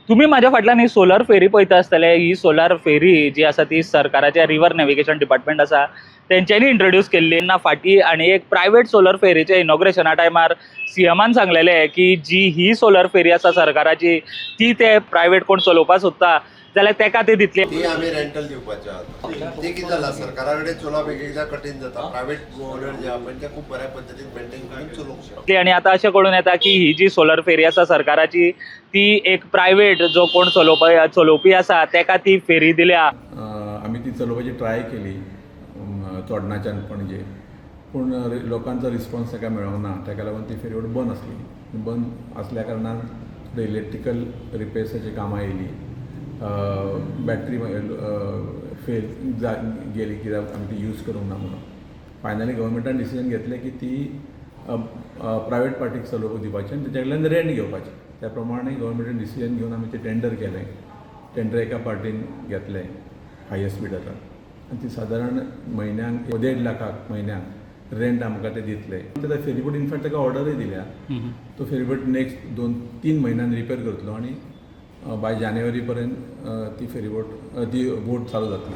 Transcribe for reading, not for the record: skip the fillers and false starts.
तुम्ही म्हाज्या फाटल्यान ही सोलर फेरी पळयता आसतले. ही सोलर फेरी जी आसा ती सरकाराच्या रिवर नॅविगेशन डिपार्टमेंट आसा, तेंच्यांनी इंट्रोड्यूस केल्ली ना फाटीं. आनी एक प्रायवेट सोलर फेरीच्या इनॉग्रेशना टायमार सीएमान सांगलेलें की जी ही सोलर फेरी आसा सरकाराची, ती ते प्रायवेट कोण चलोवपाक सोदता जाल्यार तेका ते दितले. ती आमी रेंटल दिवपाचे आहात. ते कितें जाला, सरकारा कडेन चलोवप एक एकदां कठीण जाता. प्रायवेट ओनर जे आहा पळय, ते खूब बऱ्या पद्दतीन मेंटेन करून चलोवंक शकता. आनी आतां अशें कळून येता की ही जी सोलर फेरी आसा सरकाराची, ती एक प्रायवेट जो कोण चलोवपी आसा तेका ती फेरी दिल्या. आमी ती चलोवपाची ट्राय केली चोडणाच्यान पणजे, पूण लोकांचो रिस्पॉन्स ताका मेळोंक ना. ताका लागून ती फेरीबोट बंद आसली. बंद आसल्या कारणान थोडी इलेक्ट्रिकल रिपेर्साची कामां येयली, बॅटरी फेल जा गेली, कित्याक आमी ती यूज करूंक ना म्हणून. फायनली गव्हर्मेंटान डिसिजन घेतलें की ती प्रायवेट पार्टीक चलोवपाक दिवपाची आनी तेच्या कडल्यान रेंट घेवपाची. त्या प्रमाणे गव्हर्मेंटान डिसिजन घेवन आमी तें टेंडर केलें. टेंडर एका पार्टीन घेतलें, हायस्ट बिडरान, आनी ती सादारण म्हयन्याक 1.5 लाखाक म्हयन्याक रेंट आमकां ते दितले. त्या फेरीबोट, इनफॅक्ट ताका ऑर्डरूय दिल्या. तो फेरीबोट नेक्स्ट 2-3 म्हयन्यान रिपेर करतलो आनी बाय जानेवारी पर्यंत ती फेरीबोट, ती बोट चालू जातली.